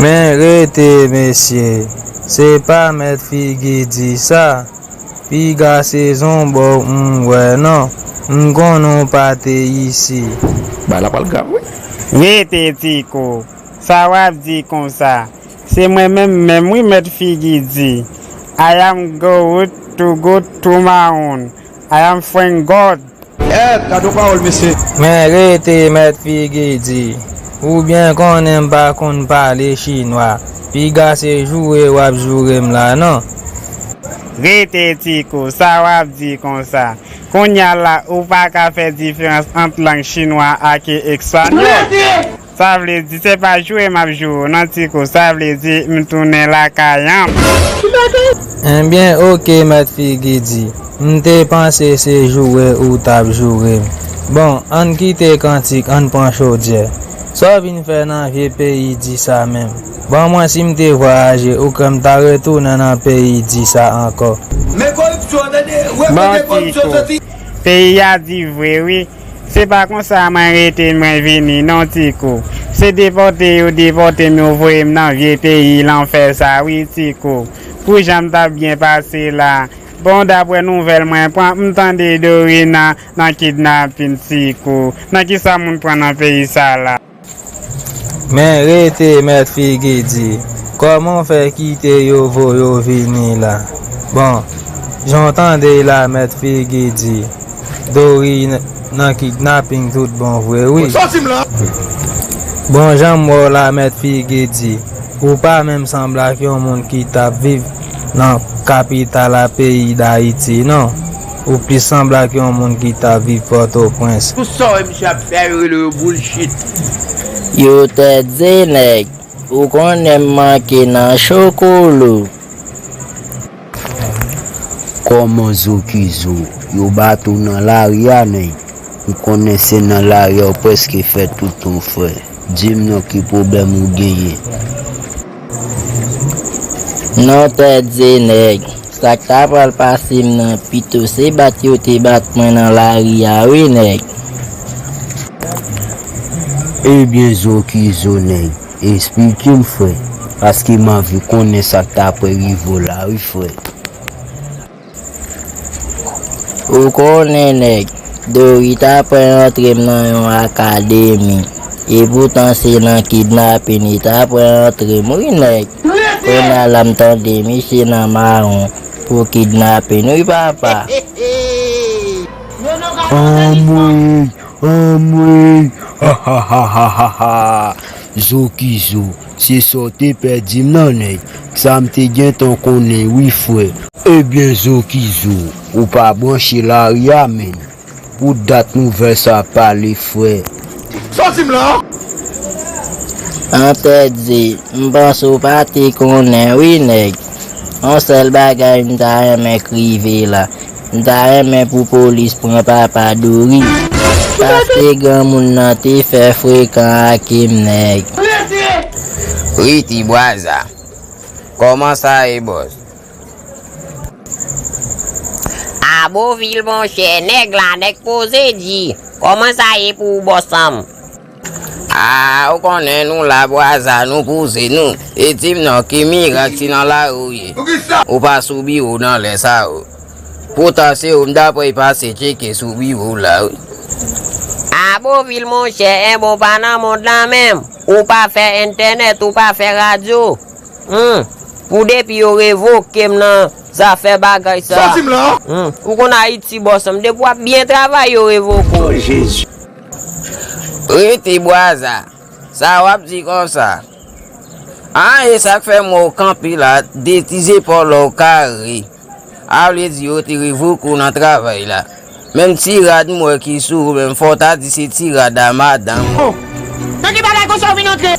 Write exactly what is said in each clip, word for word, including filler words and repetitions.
Men rete mesye, se pa mèt figi di sa. Piga se zonbo m wè non, m konnen w pa te isi. Bagay la pral grav wi. Rete Tiko, sa w ap di konsa? Se mwen menm menm wi mèt figi di. I am good to go to my own. I am thank God. Eh, gade yon pawòl mesye. Men rete mèt figi di. Ou byen konnen m pa konn pale chinwa. Piga se joure w ap joure m la non. Rete Tiko, sa w ap di konsa? Kounye a la ou pa ka fè diferans ant lang chinwa ak espanyòl. Sa vle di se pa joure m ap joure w non Tiko, sa vle di m tounen lakay an. Enbyen oke mèt figi di, m te panse se joure ou t ap joure m. Bon, ann kite kantik, ann pran chodyè. Sa w vin fè nan vye peyi di sa menm? Ban mwen si m te vwayaje ou kwè m ta retounen nan peyi di sa ankò? Men koripsyon, tande, wè kote koripsyon soti. Peyi a di vre wi. Se pa konsa mwen rete mwen vini non Tiko. Se depòte yo depòte m yo voye m nan vye peyi lanfè sa wi Tiko. Pou jan m t ap byen pase la. Bon daprè nouvèl mwen pran m tande Dorina nan kidnapin Tiko. Nan kisa moun pran nan peyi sa la? Men rete mèt figi di, kòman w fè kite yo voye w vini la? Bon, jan w tande la mèt figi di, Dori nan kidnaping tout bon vre wi. Bon jan m wè w la mèt figi di, ou pa menm sanble ak yon moun ki t ap viv nan kapital a peyi Dayiti non. Ou plis sanble ak yon moun ki t ap viv Pòtoprens. Tout sa w wè misye ap fè a yo rele yo bullshit. Yo tèt ze nèg, ou konnen m manke nan chokolo. Kòman zo ki zo, yo bat ou nan lari a nèg? M konnen se nan lari a w prèske fè tout tan w frè. Di m non ki pwoblèm ou genyen. Non tèt ze nèg, sa k ta pral pase m nan pito se bat yo te bat mwen nan lari a wi nèg. Ebyen zo ki zo nèg, esplike m frè, paske m anvi konnen sa k ta pral rive w la wi frè. Ou konnen nèg, Dori ta pran antre m nan yon akademi. Epoutan se nan kidnapin li ta pran antre m wi nèg. Kounye a la m tande misye nan mawon pou kidnapin wi papa. Anmwey, anmwey, hahahahaha. Zo ki zo, se sa w te pèdi m nan nèg, sa m te gentan konnen wi frè. Ebyen zo ki zo, ou pa branche lari a menm. Pou dat nouvèl sa ap pale frè. Sòti m la! An tèt ze, m panse w pa te konnen wi nèg. Yon sèl bagay m ta renmen k rive la. M ta renmen pou polis pran papa Dori. Paske granmoun nan te fè frekan ak m nèg. Rete bwaza. Kòman sa ye bòs? A Bovil monchè, nèg la, nèg poze di. Kòman sa ye pou ou bòs an m? A, ou konnen nou la bwaza, nou poze nou. E di m non, ki mirak si nan lari w ye? Ou pa sou biwo nan lè sa yo. Poutan se ou m ta pral pase tcheke sou biwo w la wi. A Bovil monchè, enben w pa nan mond lan menm. Ou pa fè entènèt, ou pa fè radyo. Humm, pou depi yo revoke m nan zafè bagay sa. Sòti m la! Humm, ou konn Ayiti bòs an m, depi w ap byen travay yo revoke w. O Jezi. Rete bwaza, sa w ap di konsa? An e sa k fè m wè w kanpe la, de ti zepòl ou kare. A vle di yo te revoke w nan travay la. Menm ti rad m wè ki sou ou menm fò w ta di se ti rad a madanm ou. Oh! Nan ki bagay konsa w vin antre?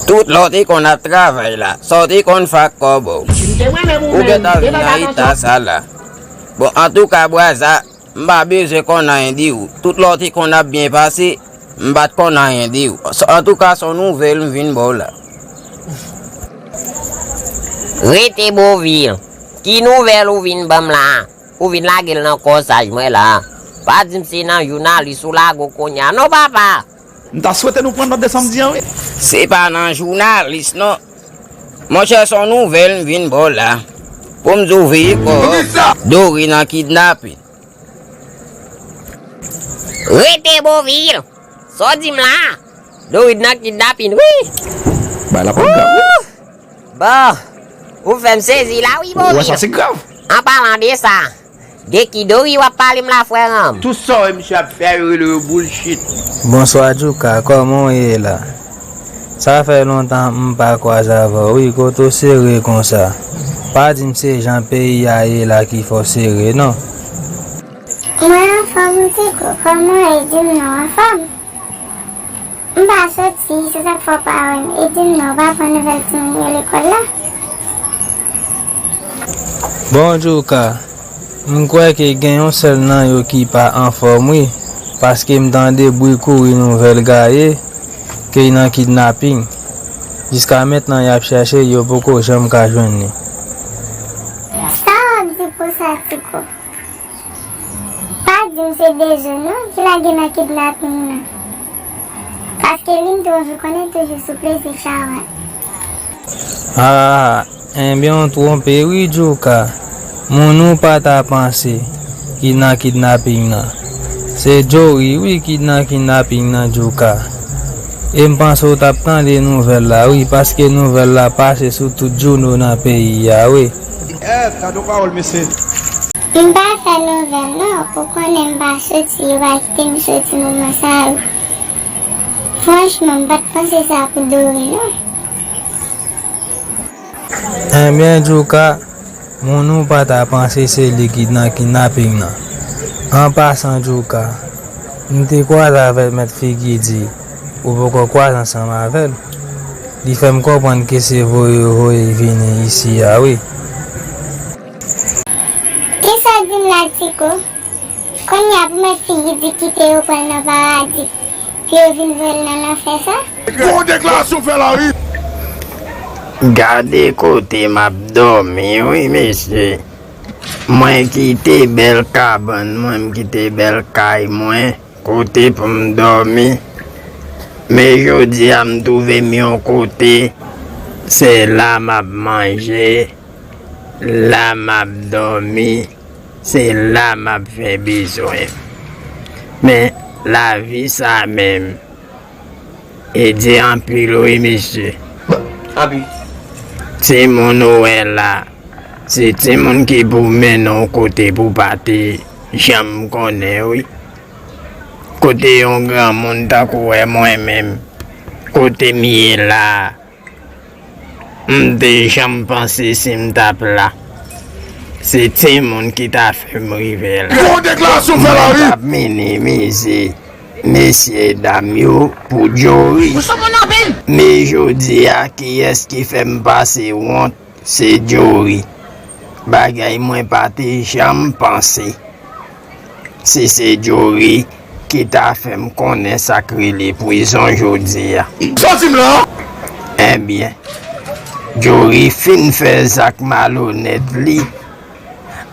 Tout lè w te konn ap travay la, sa w te konn fè ak kòb ou? M te renmen pou ou menm, gentan vin nan eta sa la. Bon, antouka bwaza, m pa bezwen konn anyen de ou. Tout lè w te konn ap byen pase, m pa t konn anyen de ou. Antouka se yon nouvèl m vin ba w la. Rete Bovil. Ki nouvèl ou vin ban m la a? Ou vin lage l nan kòsaj mwen la a. Pa di m se nan jounalis ou lage w kounye a non papa! M ta swete nou pran nòt de sa m di an wi. Se pa nan jounalis non. Monchè, se yon nouvèl m vin ba w la. Pou m di w veye kò w. Dori nan kidnapin. Rete Bonvil. Sa w di m la? Dori nan kidnapin wi. Bagay la pa grav. Bon, ou fè m sezi la wi Bonvil. Ou wè sa se grav. An palan de sa, de ki Dori w ap pale m la frè an m? Tout sa w wè misye ap fè a yo rele yo bullshit. Bonswa Djouka, kòman w ye la? Sa fè lontan m pa kwaze avè w wi, kote w sere konsa? Pa di m se jan peyi a ye la ki fè w sere non. Mwen anfòm wi Tiko, kòman w ye? Di m non, w anfòm? M pa soti, se sa k fè w pa wè m. E di m non, w pa pran nouvèl timoun yo lekòl la? Bon Djouka, m kwè ke gen yon sèl nan yo ki pa anfòm wi, paske m tande bri kouri nouvèl gaye ke l nan kidnaping. Jiska mentnan y ap chèche l, yo poko janm ka jwenn li. Sa w ap di pou sa Tiko? Pa di m se Dezo non ki lage nan kidnaping nan. Paske li m toujou konnen toujou sou plezi chawal. Ah, enben w twonpe wi Djouka. Moun ou pa ta panse ki nan kidnaping nan. Se Djori wi ki nan kidnaping nan Djouka. E m panse w t ap tande nouvèl la wi, paske nouvèl la pase sou tout jouno nan peyi a wi. Eh, gade yon pawòl mesye. M pa fè nouvèl non, ou konnen m pa soti, yo pa kite m soti moman sa yo. Franchman, m pa t panse sa pou Dori non. Enben Djouka, moun ou pa ta panse se li ki nan kidnaping nan. An pasan Djouka, m te kwaze avèk mèt Figi di ou poko kwaze ansanm avè l. Li fè m konprann ke se voye yo voye l vini isi a wi. Kisa w di m la Tiko? Kounye a pou mèt Figi di kite yo pran l nan paradi pou yo vin voye l nan lanfè sa? Gwo deklarasyon fè la wi. Gade kote m ap dòmi wi mesye. Mwen kite bèl kabann mwen, m kite bèl kay mwen, kote pou m dòmi. Men jodi a m twouve m yon kote, se la m ap manje, la m ap dòmi, se la m ap fè bezwen. Men lavi sa menm, e di anpil wi mesye. Abi. Timoun ou wè la, se timoun ki pou mennen w kote pou pa te janm konnen wi. Kote yon granmoun tankou wè mwen menm, kote m ye la, m te janm panse si m t ap la. Se timoun ki ta fè m rive la. Gwo deklarasyon fè la wi. M p ap minimize mesye dam yo pou Djori. Men jodi a, kiyès ki fè m pase wont? Se Djori. Bagay mwen pa te janm panse. Si se Djori ki ta fè m konnen sa k rele prizon jodi a. Sa w di m la? Ebyen, Djori fin fè zak malonèt li.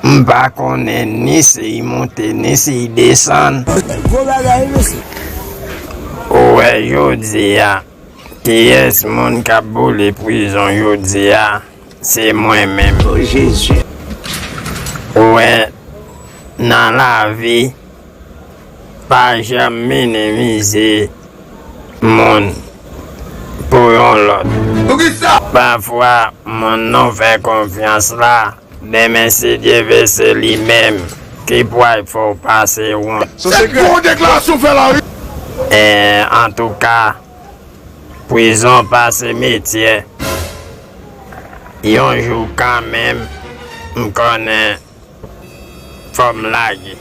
M pa konnen ni si y monte, ni si y desann. Gwo bagay, wi, mesye. Ou wè jodi a, kiyès moun k ap boule prizon jodi a? Se mwen menm. O Jezi. Ou wè, nan lavi, pa janm minimize moun pou yon lòt. Poukisa? Pafwa, moun nou fè konfyans la, demen si Dye ve, se li menm ki pway fè w pase wont. Se gwo deklarasyon fè la, wi. E, antouka, prizon pa se metye. Yon jou kanmenm, m konnen fò m lage.